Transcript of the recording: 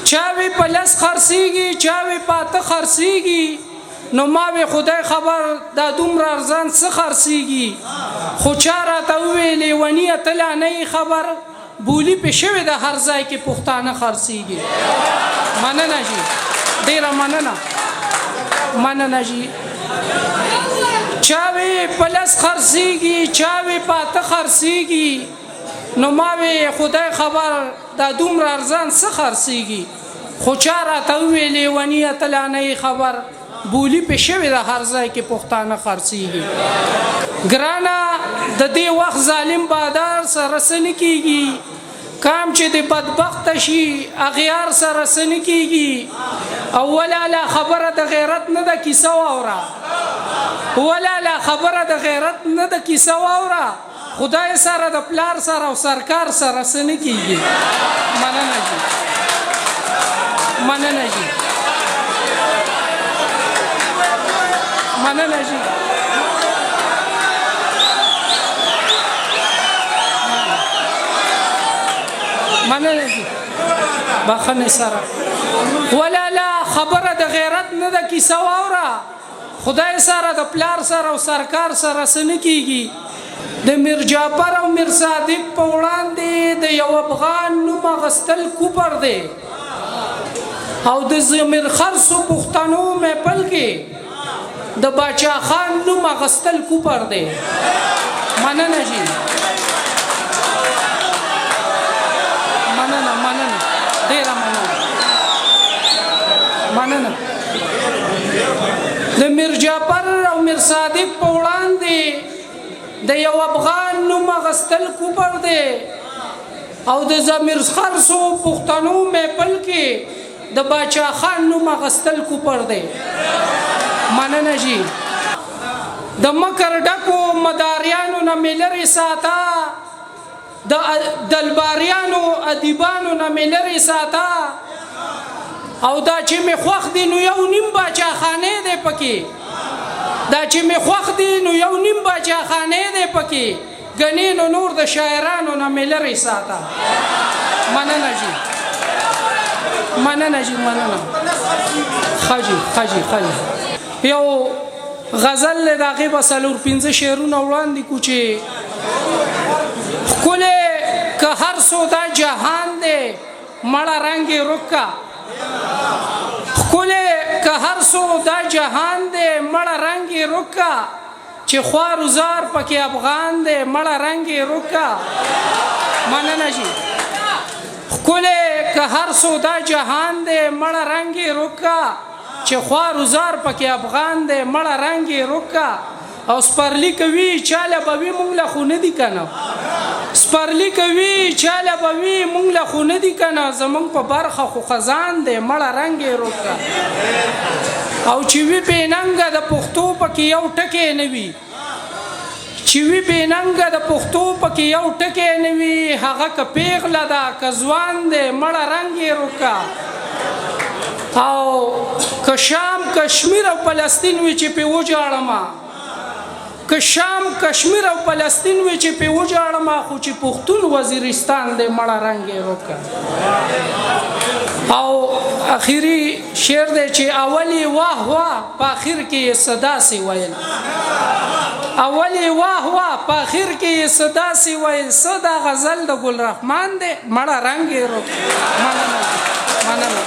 چا وی په لس خرڅېږي، چا وی په اته خرڅېږي، نو ما وی خدای خبر دا دومره ارزان څه خرڅېږي. خو چا راته وویل لیونیه ته لا نه یې خبر، بولي پې شوې ده هر ځای کې پښتانه خرڅېږي. مننه جي، ډېره مننه، مننه جي. چا وی په لس خرڅېږي، چا وی په اته خرڅېږي، نو ما وی خدای خبر دا دومره ارزان څه خرڅېږي. خو چا راته وویل لیونیه ته لا نه یې خبر، بولي پې شوې ده هر ځای کې پښتانه خرڅېږي. ګرانه د دې وخت ظالم بادار سره څه نه کېږي، کام چې د بدبخته شي اغیار سره څه نه کېږي. او ولا لا خبره د غیرت نه ده کیسه واوره، ولا لا خبره د غیرت نه ده کیسه واوره، خدای سره د پلار سره او سرکار سره څه نه کېږي. مننه جي، مننه جي، مننه جي. مننه جي، بخښنې سره. ولا لا خبره د غیرت نه ده کیسه واوره، خدای سره د پلار سره او سرکار سره څه نه کېږي. د میرجعفر او میرصادق په وړاندې د یو افغان نوم اخیستل کفر دی، او د زمیرخرڅو پښتنو محفل کې د باچا خان نوم اخیستل کفر دی. مننه جي، مننه، مننه، ډېره مننه، مننه. د میرجعفر او میرصادق په وړاندې د یو افغان نوم اخیستل کفر دی، او د زمیرخرڅو پښتنو محفل کې د باچا خان نوم اخیستل کفر دی. مننه جي. د مکر ډکو مداریانو نه مې لرې ساته، د دلباریانو ادیبانو نه مې لرې ساته، او دا چې مې خوښ دي نو یو نیم باچاخانې دی پکې، دا چې مې خوښ دي نو یو نیم باچاخانې دی پکې، ګنې نو نور د شاعرانو نه مې لرې ساته. مننه جي، مننه جي، مننه. ښه جي، ښه جي، ښه جي. یو غزل دی، د هغې به څلور پنځه شعرونه وړاندې کړو چې ښکلی که هر څو دا جهان دی مړه رنګ یې رکه، ښکلی که هر څو دا جهان دی مړه رنګ یې رکه، چې خوار وزار پکې افغان دی مړه رنګ یې رکه. مننه جي. ښکلی که هر څو دا جهان دی مړه رنګ یې رکه، چې خوار وزار پکې افغان دی مړه رنګ یې رکه. او سپرلی کوي چاله به وي مونږ له خو نه دي که نه، سپرلی کوي چاله به وي مونږ له خو نه دي که نه، زمونږ په برخه خو خزان دی مړه رنګ یې رکه. او چې وي بې ننګه د پښتو پکې یو ټکی نه وي، چې وي بې ننګه د پښتو پکې یو ټکی نه وي، هغه که پیغله ده که ځوان دی مړه رنګ یې رکه. او که شام کشمیر او فلسطین وي چې پې وژاړمه، که شام کشمیر او فلسطین وي چې پې وژاړمه، خو چې پښتون وزیرستان دی مړه رنګ یې رکه. او اخیری شعر دی چې اول یې واه واه په اخر کې یې څه داسې ویل، اول یې واه واه په اخر کې یې څه داسې ویل، څه دا غزل د ګل رحمان دی مړه رنګ یې رکه. مننه، مننه.